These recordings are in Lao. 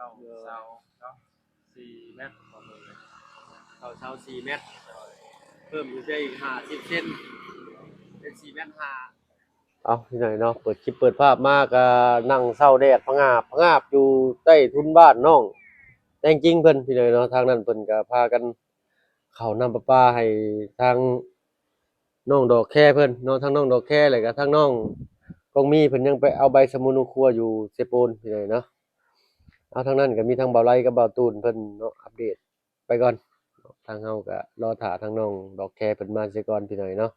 ເກົ້າເສົາເນາະ ສີ່ແມັດ ເກົ້າເສົາສີ່ແມັດ ເພີ່ມອີກໄດ້ອີກຫ້າສິບເຊັນ ເປັນສີ່ແມັດຫ້າ. ເອົາ ພີ່ນ້ອງເນາະ ເປີດຄລິບເປີດພາບມາກະນັ່ງເຊົາແດດພະງາບພະງາບຢູ່ໃຕ້ທຸນບ້ານນ້ອງແຕງຈິງເພິ່ນ ພີ່ນ້ອງເນາະ. ທາງນັ້ນເພິ່ນກະພາກັນເຂົ້ານ້ຳປະປາໃຫ້ທາງນ້ອງດອກແຄເພິ່ນເນາະ ທັງນ້ອງດອກແຄ ແລ້ວກະທັງນ້ອງກອງມີ ເພິ່ນຍັງໄປເອົາໃບສະໝຸນຄົວຢູ່ເຊໂປນ ພີ່ນ້ອງເນາະ. ເອົາ ທາງນັ້ນກະມີທັງບ່າວໄລກັບບ່າວຕູນເພິ່ນເນາະ ອັບເດດ ໄປກ່ອນ. ທາງເຮົາກະລໍຖ້າທາງນ້ອງດອກແຄເພິ່ນມາເສຍກ່ອນ ພີ່ນ້ອງເນາະ.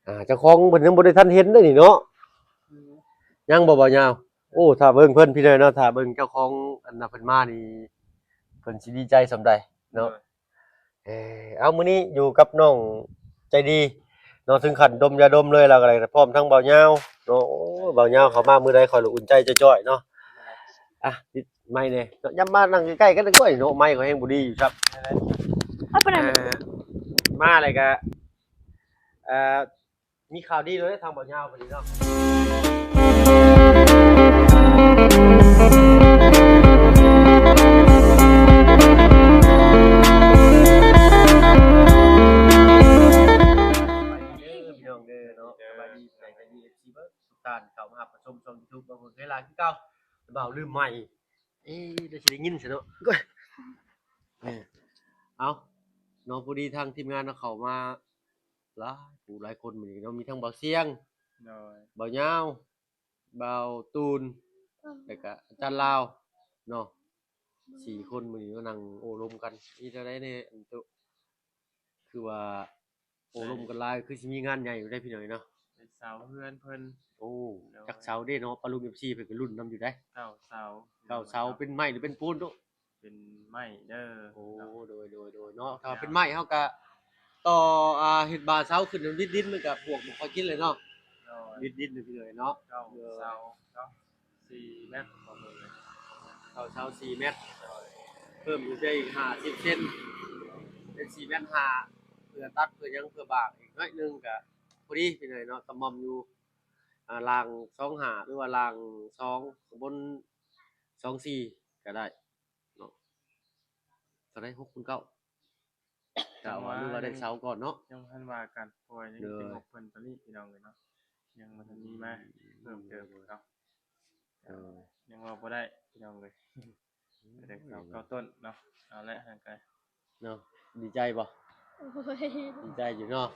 ອ່າ ເຈົ້າຂອງເພິ່ນຍັງບໍ່ໄດ້ທັນເຫັນເດ້ນີ້ເນາະ. ອືມ ຍັງບໍ່ ບ່າວຍາວ? ໂອ້ ຖ້າເບິ່ງເພິ່ນ ພີ່ນ້ອງເນາະ ຖ້າເບິ່ງເຈົ້າຂອງອັນນະເພິ່ນມານີ້ ເພິ່ນຊິດີໃຈສ່ຳໃດເນາະ. ໂດຍ ເອີ ເອົາ ມື້ນີ້ຢູ່ກັບນ້ອງໃຈດີເນາະ ເຖິງຂັ້ນດົມຢາດົມເລີຍ ລາວກະໄດ້ພ້ອມທັງບ່າວຍາວເນາະ. ໂອ້ ບ່າວຍາວເຂົ້າມາມື້ໃດຂ້ອຍລະອຸ່ນໃຈຈ້ອຍໆເນາະ. ອ່ະ ຕິດໄມແດ່ເນາະ ຢ່າມານັ່ງໃກ້ໆກັນເດີ ໂອ້ຍເນາະ ໄມຂ້ອຍແຮງບໍ່ດີຢູ່ຊ້ຳ. ເອົາໄປນັ້ນ ເອີ ມາແລ້ວກະ ເອີ ມີຂ່າວດີເລີຍທາງບ່າວຍາວເພິ່ນນີ້ເນາະ. ສະບາຍດີເດີພີ່ນ້ອງເດີເນາະ ສະບາຍດີ ສະບາຍດີ ເອັຟຊີ ເບິດທຸກທ່ານ ເຂົ້າມາຮັບມາຊົມຊ່ອງຢູທູບຂອງເຮົາເລີຍຫຼາຍຄືເກົ່າ. ບ່າວລືມໄມ ເອີ ແລ້ວຊິໄດ້ຍິນຊະເນາະ. ເອົາເນາະ ພໍດີທາງທີມງານເຮົາເຂົ້າມາ ຫຼາຍຜູ້ຫຼາຍຄົນມື້ນີ້ເນາະ ມີທັງບ່າວຊຽງ ໂດຍ ບ່າວຍາວ ບ່າວຕູນ ແລ້ວກະອາຈານລາວເນາະ ສີ່ຄົນມື້ນີ້ມານັ່ງໂອ້ລົມກັນ. ມີແນວໃດແດ່ອັນຕຸ ຄືວ່າໂອ້ລົມກັນຫຼາຍ ຄືຊິມີງານໃຫຍ່ຢູ່ໄດ໋ພີ່ນ້ອງເນາະ. ເປັນເສົາເຮືອນເພິ່ນ ໂອ້ ໂດຍ ຈັກເສົາເດ້ເນາະ ປ້າລຸງ ເອັຟຊີ ເພິ່ນກະລຸ້ນນຳຢູ່ໄດ໋. ເກົ້າເສົາ ເກົ້າເສົາ ເປັນໄມ້ຫຼືເປັນປູນຕຸ? ເປັນໄມ້ເດີ. ໂອ້ ໂດຍ ໂດຍ ໂດຍເນາະ ຖ້າເປັນໄມ້ເຮົາກະຕໍ່ ອ່າ ເຮັດບ່າເສົາຂຶ້ນ ມັນວິດດິນ ມັນກະພວກບໍ່ຄ່ອຍກິນເລີຍເນາະ. ໂດຍ ວິດດິນເລີຍເນາະ. ເກົ້າເສົາເນາະ ສີ່ແມັດ ເກົ້າເສົາສີ່ແມັດ ໂດຍ ເພີ່ມອີກໄດ້ອີກຫ້າສິບເຊັນ ເປັນສີ່ແມັດຫ້າ ເພື່ອຕັດ ເພື່ອຫຍັງ ເພື່ອບາກອີກໜ້ອຍໜຶ່ງກະພໍດີພີ່ນ້ອງເນາະ. ຕະໝ່ອມຢູ່ ອ່າ ລ່າງສອງຫ້າ ຫຼືວ່າລ່າງສອງ ຂ້າງບົນສອງສີ່ກະໄດ້ເນາະ. ເທົ່າໃດ ຫົກຄູນເກົ້າ ກະວ່າ ຫຼືວ່າໄດ້ເສົາກ່ອນເນາະ ຍັງບໍ່ທັນວ່າກັນ ເພາະວ່າຍັງເປັນງົບເພິ່ນຕອນນີ້ພີ່ນ້ອງເອີຍເນາະ ຍັງບໍ່ທັນມີມາເພີ່ມເຕີມເນາະ. ເອີ ຍັງເວົ້າບໍ່ໄດ້ພີ່ນ້ອງເອີຍ ໄດ້ເສົາເກົ້າຕົ້ນເນາະ. ເອົາລະ ຫາກະເນາະ ດີໃຈບໍ່? ໂອ້ຍ ດີໃຈຢູ່ເນາະ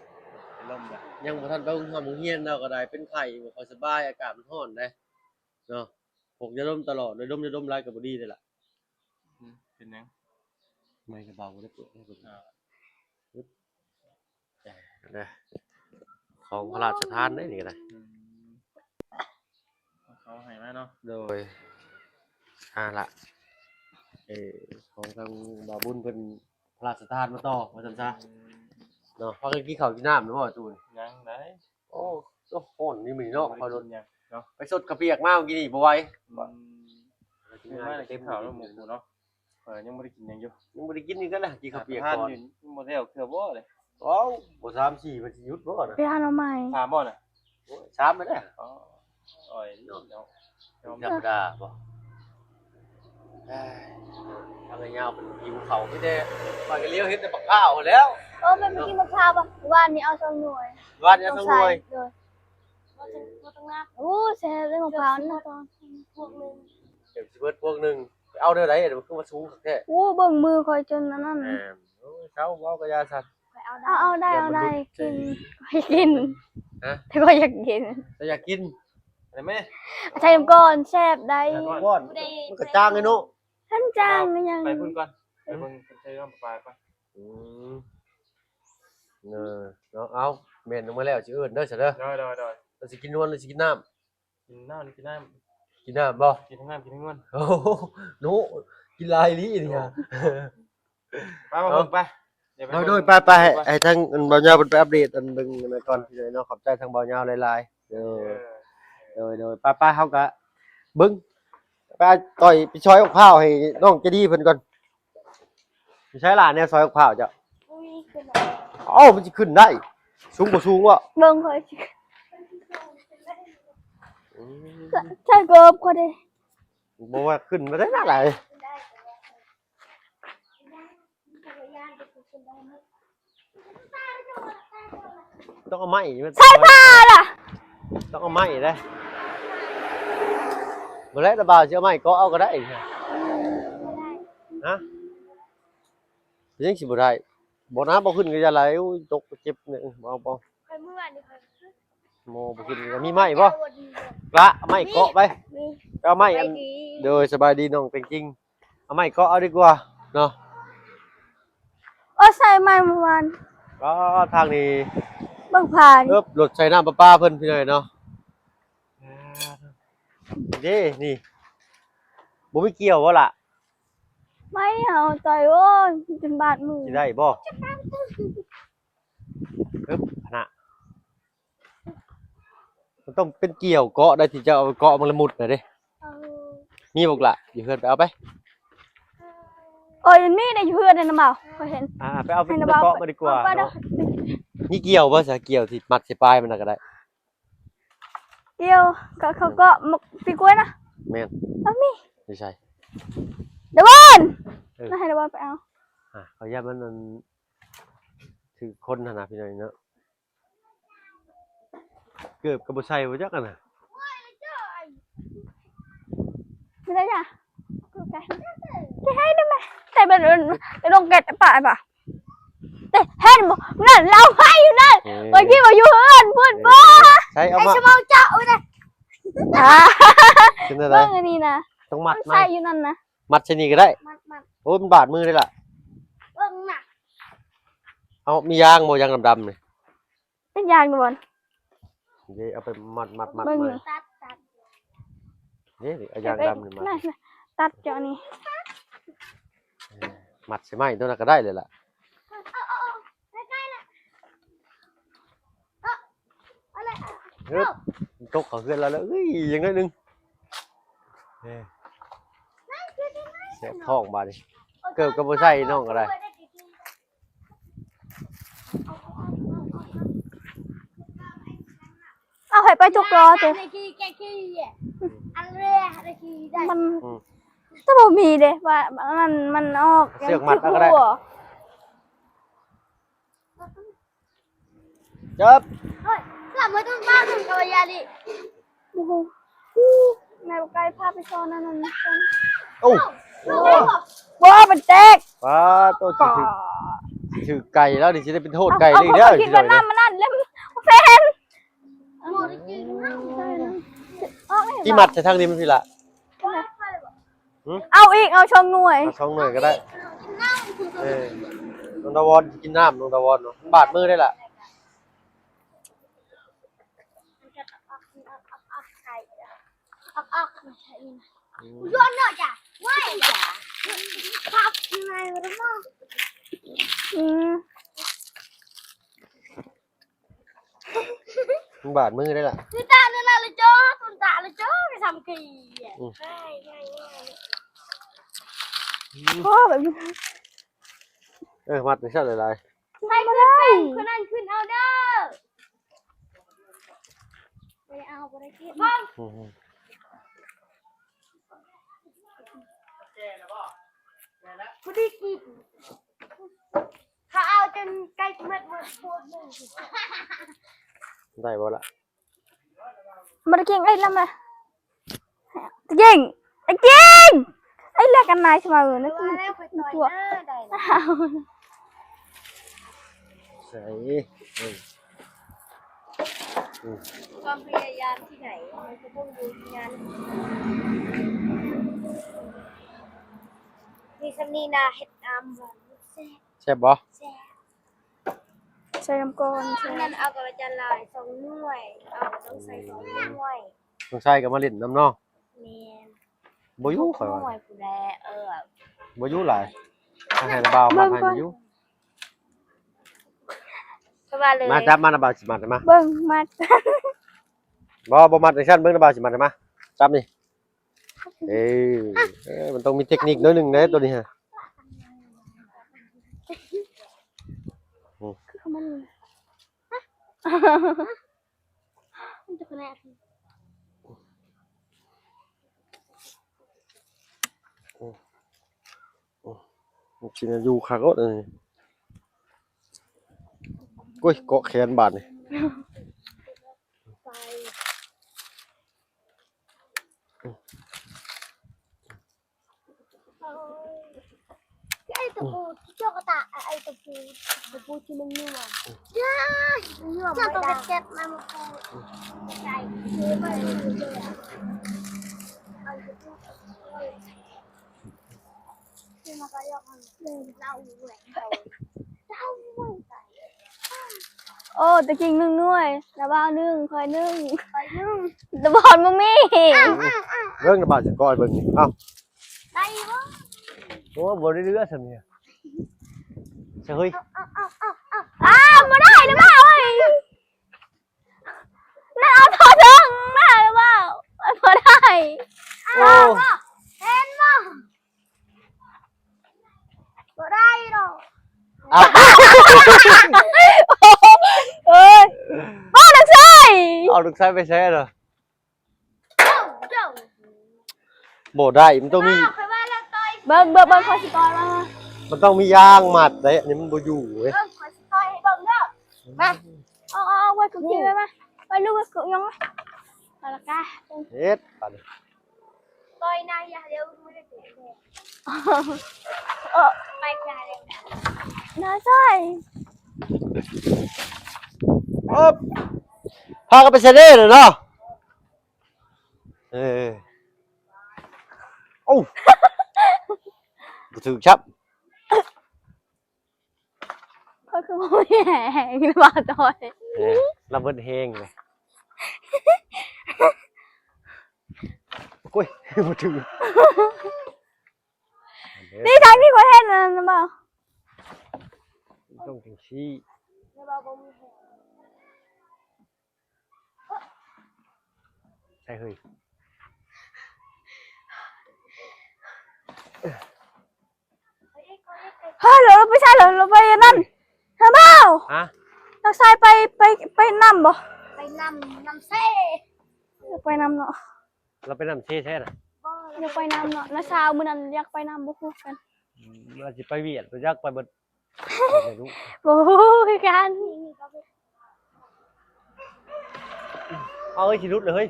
ເປັນລົມລະ ຍັງບໍ່ທັນໄປໂຮງຮ່ຳໂຮງຮຽນ ລາວກະໄດ້ເປັນໄຂ້ ບໍ່ຄ່ອຍສະບາຍ ອາກາດມັນຮ້ອນເດ້ເນາະ. ພກຢາດົມຕະຫຼອດ ຢາດົມ ຢາດົມຫຼາຍກະບໍ່ດີເດ້ລະ. ອືມ ເປັນຫຍັງ? ໄມກະເບົາ ບໍ່ໄດ້ເປີດໃຫ້ເບິ່ງ. ອ່າ ເດີ ຂອງພະລາຊະທານເດ້ນີ້ກະໄດ້. ອືມ ເຂົາໃຫ້ມາເນາະ. ໂດຍ ອ່າລະ ເອີ ຂອງທາງບ່າວບຸນເພິ່ນພະລາຊະທານມາຕໍ່ ວ່າຊັ້ນຊະ. ອືມ ເນາະ ພາກັນກິນເຂົ້າກິນນ້ຳແລ້ວບໍ່ ຕູ້ນີ້? ຍັງໄດ໋. ໂອ້ ໂອ້ ຮ້ອນນີ້ມື້ນີ້ເນາະ ຂ້ອຍລົດ ເນາະ ໄປສົດເຂົ້າປຽກມາມື້ກີ້ນີ້ບໍ່ໄຫວ. ອືມ ຄືມາແລ້ວກິນເຂົ້າແລ້ວໝູ່ເນາະ. ເອີ ຍັງບໍ່ໄດ້ກິນຫຍັງຢູ່ ຍັງບໍ່ໄດ້ກິນຄືກັນນະ ກິນເຂົ້າປຽກກ່ອນ. ຍັງບໍ່ແລ້ວເທື່ອບໍ່ເລີຍ. ເອົ້າ ບໍ່ສາມສີ່ມັນຊິຢຸດບໍ່ນະ? ໄປຫາໜໍ່ໄມ້. ສາມບໍ່ນະ? ໂອ້ຍ ສາມແລ້ວ. ອໍ ໂອ້ຍ ເນາະ ທຳມະດາບໍ່? ເອີຍ ທາງຍາວເປັນຫິວເຂົ້າ ມີແຕ່ຂ້ອຍກະລຽວເຫັນແຕ່ບັກພ້າວຫັ້ນແລ້ວ. ເອີ ແມ່ນໄປກິນບັກພ້າວບໍ່? ວານນີ້ເອົາສອງໜ່ວຍ ວານນີ້ເອົາສອງໜ່ວຍ. ໂດຍ ໂອ້ ແຊບເດ້ບັກພ້າວນະ ພວງໜຶ່ງ ເກືອບຊິເບິດພວງໜຶ່ງ. ໄປເອົາແນວໃດ ຄືວ່າສູງຄັກແທ້? ໂອ້ ເບິ່ງມືຂ້ອຍຈົນອັນນັ້ນ. ແມ່ນ ໂອ້ຍ ເຊົາ ເວົ້າກະຢ່າຊັ້ນ. ເອົາ ເອົາໄດ້ ເອົາໄດ້ ກິນ ຂ້ອຍກິນ. ຮະ? ແຕ່ຂ້ອຍຢາກກິນ ແຕ່ຢາກກິນ. ອັນນີ້ແມ່ ໃສ່ນ້ຳກ້ອນແຊບໄດ໋. ໃສ່ນ້ຳກ້ອນ ມັນກະຈາງເລີຍເນາະ. ທັນຈາງອີ່ຫຍັງ ໄປພຸ້ນກ່ອນ ໄປເບິ່ງເພິ່ນໃສ່ນ້ຳປາປະ. ອືມ ເອີ ເນາະ ເອົາ ແມ່ນອອກມາແລ້ວຊິເອີ້ນເດີ ຊະເດີ. ໂດຍ ໂດຍ ໂດຍ. ເຈົ້າຊິກິນນວນ ຫຼືຊິກິນນ້ຳ? ກິນນ້ຳ ກິນນ້ຳ ກິນນ້ຳບໍ່? ກິນທັງນ້ຳກິນທັງນວນ. ໂອ້ໂຫ ໂນ ກິນຫຼາຍອີ່ຫຼີນີ້ຫະ. ໄປ ມາເບິ່ງໄປ. ໂດຍ ໂດຍ ໄປ ໄປ ໃຫ້ ໃຫ້ທາງບ່າວຍາວເພິ່ນໄປອັບເດດອັນເບິ່ງອັນນັ້ນກ່ອນ ພີ່ນ້ອງເນາະ. ຂອບໃຈທາງບ່າວຍາວຫຼາຍໆ. ໂດຍ ໂດຍ ໂດຍ ໄປ ໄປ ເຮົາກະເບິ່ງ ໄປຕ່ອຍ ໄປຊອຍບັກພ້າວໃຫ້ນ້ອງໃຈດີເພິ່ນກ່ອນ. ຢູ່ໃສລະ ແນວຊອຍບັກພ້າວເຈົ້າ? ເອົ້າ ມັນຊິຂຶ້ນໄດ້ ສູງບໍ່ສູງວະ? ເບິ່ງຂ້ອຍຊິ ອືມ ໃສ່ເກີບຂ້ອຍເດ້. ບໍ່ວ່າຂຶ້ນມາໄດ້ນະຫຼາຍ. ຕ້ອງເອົາໄມ້ ໃສ່ຜ້າລະ ຕ້ອງເອົາໄມ້ເດ້. ບໍ່ແລ້ວລະບ່າວຊິເອົາໄມ້ເກາະເອົາກໍໄດ້. ຮະ? ຍັງຊິບໍ່ໄດ້. ບໍ່ນະ ບໍ່ຂຶ້ນກໍຢ່າຫຼາຍ. ໂອ້ຍ ຕົກເຈັບນີ້. ບໍ່ເອົາ ບໍ່ເອົາ. ຂ້ອຍເມື່ອນີ້ຂ້ອຍ ບໍ່ ບໍ່ຂຶ້ນ. ມີໄມ້ບໍ່? ລະ ໄມ້ເກາະໄປ. ມີ ໄປເອົາໄມ້ອັນ. ໂດຍ ສະບາຍດີນ້ອງແຕງຈິງ. ເອົາໄມ້ເກາະເອົາດີກວ່າເນາະ. ໂອ້ ໃສ່ໄມ້ເມື່ອວານ. ອໍ ທາງນີ້ ເບິ່ງຜ່ານ. ເອີບ ລົດໃສ່ນ້ຳປະປາເພິ່ນ ພີ່ນ້ອງເນາະ. ເດ້ ນີ້ ບໍ່ມີກ່ຽວບໍ່ລະ? ໄມ້ເຮົາຕ່ອຍ ໂອ້ຍ ຈົນບາດມື. ຊິໄດ້ບໍ່? ເອີບ ຫັ້ນນະ. ມັນຕ້ອງເປັນກ່ຽວເກາະໄດ້ ທີ່ຈະເອົາເກາະມັນລະມຸດນະເດ້. ເອີ ມີບໍ່ລະ ຢູ່ເຮືອນ ໄປເອົາໄປ. ໂອ້ຍ ມີໄດ້ຢູ່ເຮືອນນະ ບໍ່ ຂ້ອຍເຫັນ. ອ່າ ໄປເອົາໄປເກາະມາດີກວ່າເນາະ. ມີກ່ຽວບໍ່ຊະ? ກ່ຽວທີ່ມັດໃສ່ປາຍມັນນະກໍໄດ້. ກ່ຽວ ເຂົາ ເຂົາເກາະໝາກປີກກ້ວຍນະ. ແມ່ນ. ເອົາມີ ຢູ່ໃສ? ດາວອນ. ເອີ ມາໃຫ້ດາວອນໄປເອົາ. ອ່າ ເຂົາຢ້ານມັນ ອັນ ຖືກຄົນຫັ້ນນະ ພີ່ນ້ອງເນາະ. ເກີບກໍບໍ່ໃສ່ບໍ່ຈັກຫັ້ນນະ. ບໍ່ໄດ້ຈ້ະ ເກີບໄປ ເກັບໃຫ້ໄດ້ໄໝ? ໃສ່ໄປ ໄປລົງເກັບປະ ໄປ ເດ້ ເຫັນບໍ່? ນັ້ນລາວໃຫ້ຢູ່ນັ້ນ. ເອີ ຂ້ອຍຄິດວ່າຢູ່ເຮືອນພຸ້ນ. ເອີ ບໍ່ ໃສ່ເອົາມາ ໃສ່ສະເໝົາເຈົ້ານະ. ອ່າ ເປັນຈັ່ງໃດ? ເບິ່ງອັນນີ້ນະ ຕ້ອງມັດ ມັນໃສ່ຢູ່ນັ້ນນະ. ມັດໃສ່ນີ້ກໍໄດ້. ມັດ ມັດ. ໂອ້ ມັນບາດມືເດ້ລະ. ເບິ່ງນະ ເອົາ ມີຢາງບໍ່? ຢາງດຳໆນີ້. ເປັນຢາງຢູ່ບໍ່? ເດ້ ເອົາໄປມັດໆໆ ເບິ່ງ ມາ ຕັດ ຕັດ ເດ້ ເອົາຢາງດຳນີ້ມາ ຕັດເຈົ້ານີ້ ເອີ ມັດໃສ່ໄມ້ໂຕນັ້ນກໍໄດ້ເລີຍລະ. ເອົາ ເອົາ ເອົາ ໃກ້ໆ ລະ ເອົາ ເອົາເລີຍ ເອີ ຕົກເຂົ້າເຮືອນລາວແລ້ວ. ເອີຍ ຍັງໜ້ອຍໜຶ່ງ ເອີ ແສບທ້ອງບາດນີ້. ເກີບກໍບໍ່ໃສ່ ນ້ອງກໍໄດ້. ເອົາໃຫ້ໄປທຸກລໍ້ຕິ ມັນ ອືມ ແຕ່ບໍ່ມີເດ້ ວ່າມັນ ມັນອອກ ເຊືອກມັດເອົາກໍໄດ້. ຈັບ ເຮີ້ຍ ລະມື້ຕ້ອງມາເຖິງກັບຢາດິ. ໂອ້ໂຫ ແມ່ບໍ່ໄກພາໄປຊ້ອນອັນນັ້ນ. ໂອ້ ໂອ້ ບໍ່ ມັນແຕກ. ປາໂຕ ຊິຖືກ ຊິຖືກໄກ່ແລ້ວນີ້ ຊິໄດ້ເປັນໂທດໄກ່ເລີຍເດີ. ກິນນ້ຳມັນນັ້ນແລ້ວແຟນ ທີ່ມັດໃສ່ທາງນີ້ມັນພີ້ລະ. ເອົາອີກ ເອົາສອງໜ່ວຍ ເອົາສອງໜ່ວຍກໍໄດ້. ເອີ ນ້ອງດາວອນກິນນ້ຳ ນ້ອງດາວອນເນາະ ມັນບາດມືໄດ້ລະ. ອືມ ມັນບາດມືໄດ້ລະ. ຄືຕານັ້ນລະໂຈ້ ຕຸນຕາລະໂຈ້ ໄປທຳກີ້. ອືມ ໂອ້ ແບບນີ້ ເອີ ມັດຈັ່ງຊັ້ນຫຼາຍໆ. ໃຜຂຶ້ນເປັນຄົນນັ້ນຂຶ້ນເອົາເດີ. ບໍ່ໄດ້ເອົາ ບໍ່ໄດ້ກິນ. ອືມ ພໍດີກິນ. ເຂົາເອົາຈົນໄກ່ໝົດໝົດໂພດໜຶ່ງ. ໄດ້ບໍ່ລະ? ບໍ່ໄດ້ກິນໄອ້ລຳລະ. ຕະກິງ ຕະກິງ ໄອ້ແລກກັນນາຍສະເໝີນະ. ວ່າແລ້ວຂ້ອຍຕ່ອຍ ຕົວະ ເອີ ໄດ້ລະ. ໃສ່ ເອີ ອືມ ຄວາມພະຍາຍາມທີ່ໃດ ມັນກໍບໍ່ຢູ່ທີ່ນັ້ນ. ມີສ່ຳນີ້ນະ ເຮັດນ້ຳຫວານແຊບ. ແຊບບໍ່? ແຊບ. ໃສ່ນ້ຳກ່ອນ ອັນນັ້ນເອົາກໍຈະຫຼາຍ ສອງໜ່ວຍ ເອົາກໍຕ້ອງໃສ່ສອງໜ່ວຍ. ນ້ອງຊາຍກໍມາຫຼິ້ນນຳເນາະ. ແມ່ນ. ບໍ່ຢູ່ ຂ້ອຍວ່າ ໜ່ວຍພຸ້ນແຫຼະ. ເອີ ບໍ່ຢູ່ຫຼາຍ ໃຫ້ລະບ່າວມັດໃຫ້ຢູ່. ສະບາຍເລີຍ ມາຈັບມາ ລະບ່າວຊິມັດໃຫ້ມາ. ເບິ່ງມັດ ບໍ່ ບໍ່ມັດຈັ່ງຊັ້ນ ເບິ່ງລະບ່າວຊິມັດໃຫ້ມາ. ຈັບນີ້. ເອີ ເອີ ມັນຕ້ອງມີເຕັກນິກໜ້ອຍໜຶ່ງເດ້ໂຕນີ້ຮະ. ອືມ ຄືມັນ ມັນຈະຂະແນນ ມັນຈະຂະແນນ. ກິນຢູ່ຄັກໂລດອັນນີ້. ໂອ້ຍ ເກາະແຂນບາດນີ້. ເອີ ໄອ້ຕະປູ ເຈົ້າກະຕະ ໄອ້ຕະປູ ຕະປູທີ່ມັນຍວມ ຢ່າ ມັນຍວມ ເຈົ້າຕ້ອງໄດ້ເກັບມາ ມາປູໃສ່ ໂອ້ ຕະກິ້ງໜຶ່ງໜ່ວຍ ລະບ່າວໜຶ່ງ ຂ້ອຍໜຶ່ງ ຂ້ອຍໜຶ່ງ ລະບ່າວບໍ່ມີ ເບິ່ງລະບ່າວຊິກ້ອຍເບິ່ງນີ້ ເອົ້າ ໄດ້ບໍ່? ໂອ້ ບໍ່ໄດ້ເຫຼືອສ່ຳນີ້ ຊະເຮີ້ຍ ອ້າວ ບໍ່ໄດ້ລະບ່າວເອີຍ ນັ້ນເອົາທໍ່ເທິງນະລະບ່າວ ບໍ່ໄດ້ ໂອ້ ເຫັນບໍ່? ບໍ່ໄດ້ດອກ ອ້າວ ເອີຍ ເອົາລູກຊາຍ ເອົາລູກຊາຍໄປໃສລະ? ບໍ່ໄດ້ ມັນຕ້ອງມີ ເບິ່ງ ເບິ່ງ ເບິ່ງ ຂ້ອຍຊິຕ່ອຍມາ ມັນຕ້ອງມີຢາງມັດເດ້ ອັນນີ້ມັນບໍ່ຢູ່ເວີຍ ເບິ່ງ ຂ້ອຍຊິຕ່ອຍໃຫ້ເບິ່ງເດີ ມາ ເອົາ ເອົາ ເອົາ ໄວ້ກັບທີ່ ມາ ໄວ້ລູກ ໄວ້ກັບຍອງ ມາລະກະ ເຮັດບາດນີ້ ຕ່ອຍນາຍາເດວ ເອີ ໄປນາເດວ ນາຊາຍ ອຶບ ພາກັນໄປໃສເດ້ລະເນາະ ເອີ ໂອ້ ບໍ່ຖືກຊ້ຳ. ຂ້ອຍຄືບໍ່ມີແຮງ ລະບ່າວຕ່ອຍ ເອີ ລະເບິດແຮງເລີຍ ໂອ້ຍ ບໍ່ຖືກ ນີ້ທາງນີ້ຂ້ອຍເຫັນອັນນັ້ນບໍ່? ຕ້ອງຈັ່ງຊີ້ ລະບ່າວບໍ່ມີແຮງ. ໃສ່ເຮີ້ຍ ເຮີ້ຍ ເຮົາໄປໃສ່ ເຮົາໄປອັນນັ້ນ ຮະ ລະບ່າວ ຮະ ລະຊາຍໄປ ໄປ ໄປນຳບໍ່? ໄປນຳ ນຳເຊ ຢາກໄປນຳເນາະ ລະໄປນຳເຊແທ້ນະ ບໍ່ ຢາກໄປນຳເນາະ ລະຊາວມື້ນັ້ນຢາກໄປນຳ ບໍ່ຮູ້ຄືກັນ ອືມ ລະຊິໄປວຽກ ລະຢາກໄປເບິດ ບໍ່ຮູ້ຄືກັນ ເອົາເອີຍ ຊິຫຼຸດເລີຍເຮີ້ຍ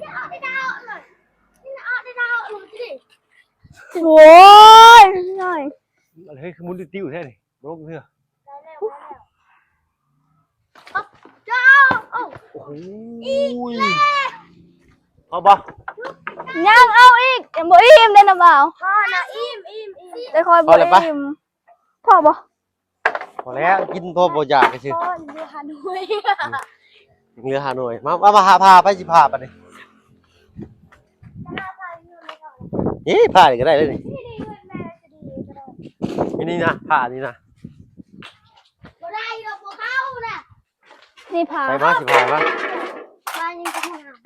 ໂອ້ຍ ເຮີ້ຍ ຄືໝູນຕິວໆແທ້ນີ້ ບໍ່ລົງເທື່ອ ໂອ້ໂຫ ພໍບໍ່? ຍັງເອົາອີກ ຍັງບໍ່ອີ່ມເດ້ນະບ່າວ ພໍລະ ອີ່ມ ອີ່ມ ອີ່ມ ແຕ່ຂ້ອຍບໍ່ອີ່ມ ພໍບໍ່? ພໍແລ້ວ ກິນພໍບໍ່ຢາກຊື່ ພໍເຫຼືອຫ້າໜ່ວຍ ເຫຼືອຫ້າໜ່ວຍ ມາ ມາ ມາຫາຜ້າ ໃຜຊິຜ້າບາດນີ້ ເອີ ຜ້ານີ້ກໍໄດ້ເລີຍນີ້ ນີ້ນະ ຜ້ານີ້ນະ ບໍ່ໄດ້ດອກ ບໍ່ເຂົ້ານະ ນີ້ຜ້າ ໃສ່ມາ ຊິຜ້າມາ ຜ້າຍັງຈະງາມ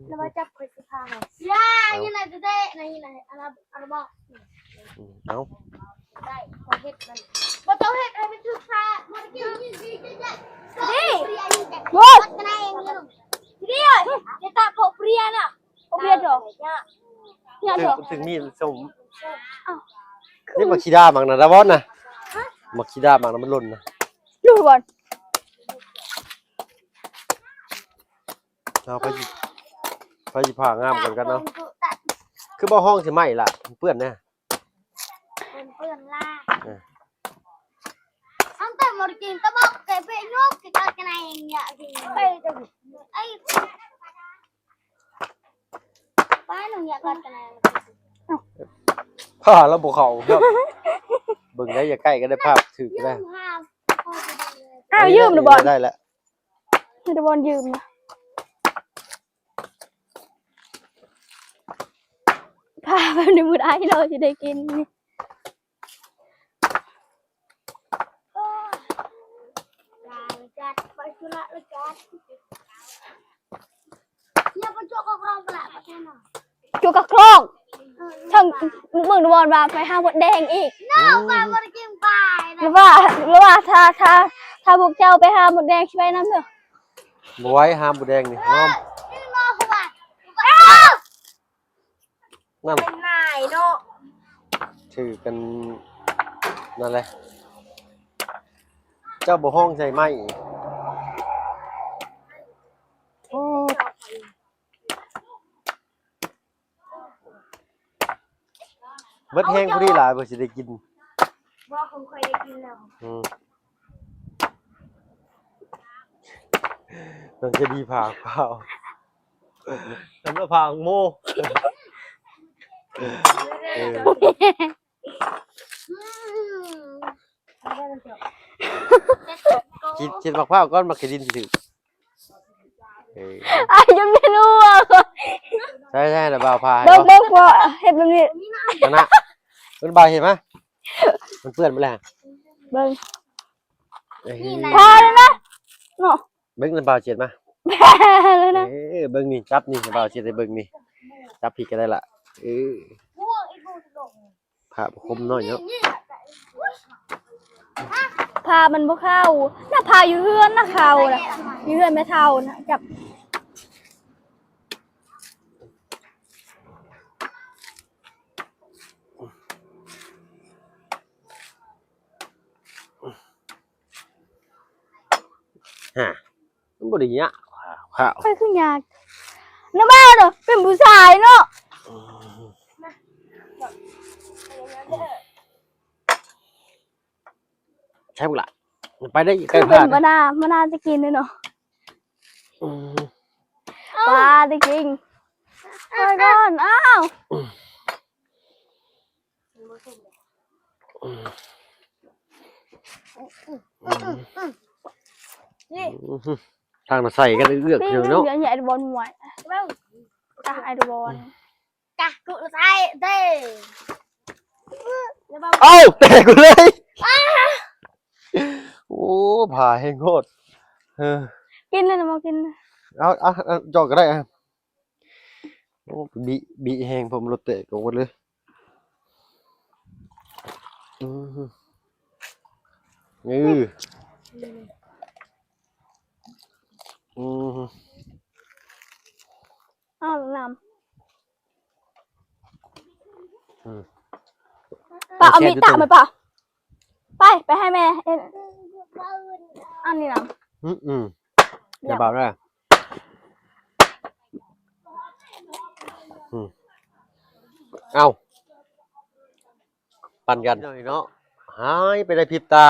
ແລ້ວມາຈັບຂ້ອຍຊິຜ້າໃຫ້ ຢ່າ ນີ້ນະ ແຕະໆ ນີ້ນະ ອັນລະ ອັນລະບອກ ອືມ ເອົາ ໄດ້ ຂໍເຮັດມັນ ບໍ່ຕ້ອງເຮັດໃຫ້ມັນຖືກພາ ບໍ່ໄດ້ກິນ ນີ້ ໂອ້ຍ ນີ້ ຈະຕາໂປເປຍນະ ໂປເປຍດອກ ຍາດອກ ເຊິ່ງມີສົ້ມ ອ້າວ ນີ້ບັກຂີ້ດາມັກນະ ດາວອນນະ ບັກຂີ້ດາມັກນະ ມັນຫຼົ່ນນະ ຢູ່ບ່ອນ ເອົາ ໃຜຊິ ໃຜຊິຜ່າງາມກ່ອນກັນເນາະ ຄືບໍ່ຫ້ອງຊິໄໝ້ລະ ເປື້ອນນະ ເປື້ອນລາ ເອີ ອັນແຕ່ບໍ່ໄດ້ກິນຕະບອກແຕ່ເປຍກກັນແນງຍາກິນ ເອີ ໄປໜູຢາກກັນແນງ ພາລາວບໍ່ເຂົ້າ ເບິ່ງໄດ້ ຢ່າໃກ້ກໍໄດ້ ພາບຖືກກໍໄດ້ ອ້າວ ຢືມນະບອນ ໄດ້ແລ້ວ ໃຫ້ຕະບອນຢືມນະ ພາແບບນີ້ບໍ່ໄດ້ ເຮົາຊິໄດ້ກິນ ຈຸກະກຣອງ ເອີ ທັງເບິ່ງຕະບອນວ່າໄປຫາມົດແດງອີກ ເນາະ ວ່າບໍ່ໄດ້ກິນປານະ ຫຼືວ່າ ຫຼືວ່າຖ້າ ຖ້າ ຖ້າພວກເຈົ້າໄປຫາມົດແດງຊິໄປນຳເດີ ບໍ່ໄຫວ ຫາມົດແດງນີ້ ຫອມ ນັ້ນ ເປັນນາຍເນາະ ຖືກັນ ນັ້ນແຫຼະ ເຈົ້າບໍ່ຮ້ອງໃສ່ໄມ້ອີກ. ໂອ້ ເບິດແຮງພໍດີຫຼາຍ ເພິ່ນຊິໄດ້ກິນ. ບໍ່ ຂອງຂ້ອຍໄດ້ກິນແລ້ວ. ອືມ ນ້ອງຈະດີພາເປົ່າ ສຳລັບພາໂມ ເອີ ກິນ ກິນໝາກພ້າວກ່ອນ ໝາກກະດິນຊິຖືກ. ເອີ ອ້າຍ ຍັງໄດ້ຮູ້ວ່າ ໃຊ່ໆ ລະບ່າວພາໃຫ້ ເບິ່ງ ເບິ່ງ ພໍ່ເຮັດແບບນີ້ ອັນນະ ເບິ່ງບ່າວເຮັດມາ ມັນເປື້ອນໝົດແລ້ວ ເບິ່ງ ເອີ ພໍແລ້ວນະ ເນາະ ເບິ່ງລະບ່າວເຈັດມາ ເອີ ເບິ່ງນີ້ ຈັບນີ້ ລະບ່າວເຈັດໃຫ້ເບິ່ງນີ້ ຈັບພີ້ກໍໄດ້ລະ ເອີ. ພາບໍ່ຄົມນ້ອຍເນາະ ພາມັນບໍ່ເຂົ້ານະ ພາຢູ່ເຮືອນນະເຂົ້ານະ ຢູ່ເຮືອນແມ່ເຖົ້ານະ ຈັບ ຮະ ມັນບໍ່ໄດ້ຍາກ ພາ ພາ ຂ້ອຍຄືຍາກ ນ້າບ່າວເນາະ ເປັນຜູ້ຊາຍເນາະ ໃຊ່ບໍ່ລະ ໄປໄດ້ ໃກ້ ຄືເປັນ ພາ ບໍ່ໜ້າ ບໍ່ໜ້າຈະກິນເດ້ເນາະ ອືມ ປາຈະກິນ ໄປກ່ອນ ອ້າວ ທາງນະໃສ່ກັນເອື້ອກຢູ່ເນາະ ເບິ່ງ ເບິ່ງ ເບິ່ງ ໄອ້ດອນ ກະກູໃສ່ເດ້ ເອົ້າ ແຕກເລີຍ ໂອ້ ພາແຮງໂພດ ເອີ ກິນເລີຍນະ ບໍ່ກິນ ເອົາ ເອົາ ເອົາ ຈອກກໍໄດ້ ໂອ້ ບິ ບິແຮງ ເພາະມັນລົດແຕກອອກໝົດເລີຍ ອື ເອີ ອື ເອົານ້ຳ ອື ປາເອົາມີດຕາມາປາ ໄປ ໄປໃຫ້ແມ່ເຮັດ ອັນນີ້ນຳ ອື ອື ດຽວ ດຽວ ເບົາເດີ ອື ເອົ້າ ປັນກັນເນາະ ຫາຍໄປໃນພິບຕາ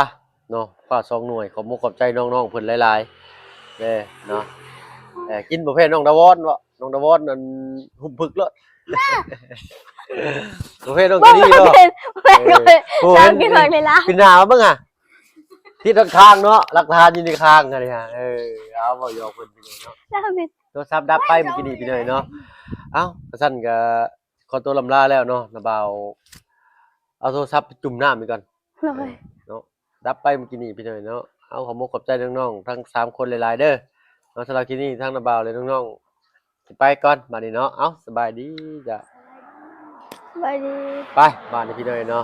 ເນາະ ຟ້າສອງໜ່ວຍ ຂອບມຸກຂອບໃຈນ້ອງໆເພິ່ນຫຼາຍໆເດ້ເນາະ ເອີ ກິນບໍ່ແພ້ນ້ອງດາວອນເນາະ ນ້ອງດາວອນນັ້ນຫຸ້ມຜຶກໂລດ ບໍ່ແພ້ນ້ອງກະດີເນາະ ເອີ ໂອ້ ເຫັນ ເຫັນ ເຫັນ ປີນໜ້າມາເບິ່ງຫາ ຕິດຮອດຄາງເນາະ ຫຼັກຖານຢູ່ໃນຄາງຫັ້ນເດ ເອີ ເອົາ ເວົ້າຢອກເພິ່ນພີ່ນ້ອງເນາະ ໂທລະສັບດັບໄປມື້ກີ້ນີ້ພີ່ນ້ອງເນາະ ເອົ້າ ກະຊັ້ນກະ ຂໍຕົວລ່ຳລາແລ້ວເນາະ ນ້າບ່າວເອົາໂທລະສັບໄປຈຸ່ມນ້ຳອີກກ່ອນ ໂດຍ ເນາະ ດັບໄປມື້ກີ້ນີ້ພີ່ນ້ອງເນາະ ເອົາ ຂອບມຸກຂອບໃຈນ້ອງໆທັງສາມຄົນຫຼາຍໆເດີເນາະ ສຳລັບຄລິບນີ້ທາງນ້າບ່າວ ແລະ ນ້ອງໆຊິໄປກ່ອນບາດນີ້ເນາະ ເອົ້າ ສະບາຍດີຈ້ະ ສະບາຍດີ ໄປ ບາດນີ້ພີ່ນ້ອງເນາະ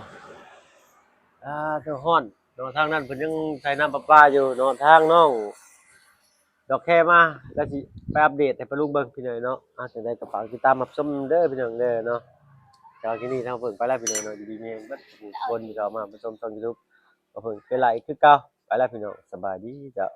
ອ່າ ເຖິງຮ້ອນ ເນາະ ທາງນັ້ນເພິ່ນຍັງໃສ່ນ້ຳປະປາຢູ່ເນາະ ທາງນ້ອງດອກແຄມາ ແລ້ວຊິໄປອັບເດດໃຫ້ປ້າລຸງເບິ່ງພີ່ນ້ອງເນາະ ອ່າ ຈັ່ງໃດກໍຝາກຕິດຕາມຮັບຊົມເດີພີ່ນ້ອງເດີເນາະ ແຕ່ວ່າຄລິບນີ້ທາງເພິ່ນໄປແລ້ວພີ່ນ້ອງເນາະ ຢູ່ດີມີແຮງເບິດທຸກຄົນທີ່ເຂົ້າມາຮັບຊົມຊ່ອງຢູທູບຂອງເພິ່ນ ເປັນໄລຄືເກົ່າ ໄປແລ້ວພີ່ນ້ອງ ສະບາຍດີເຈົ້າ.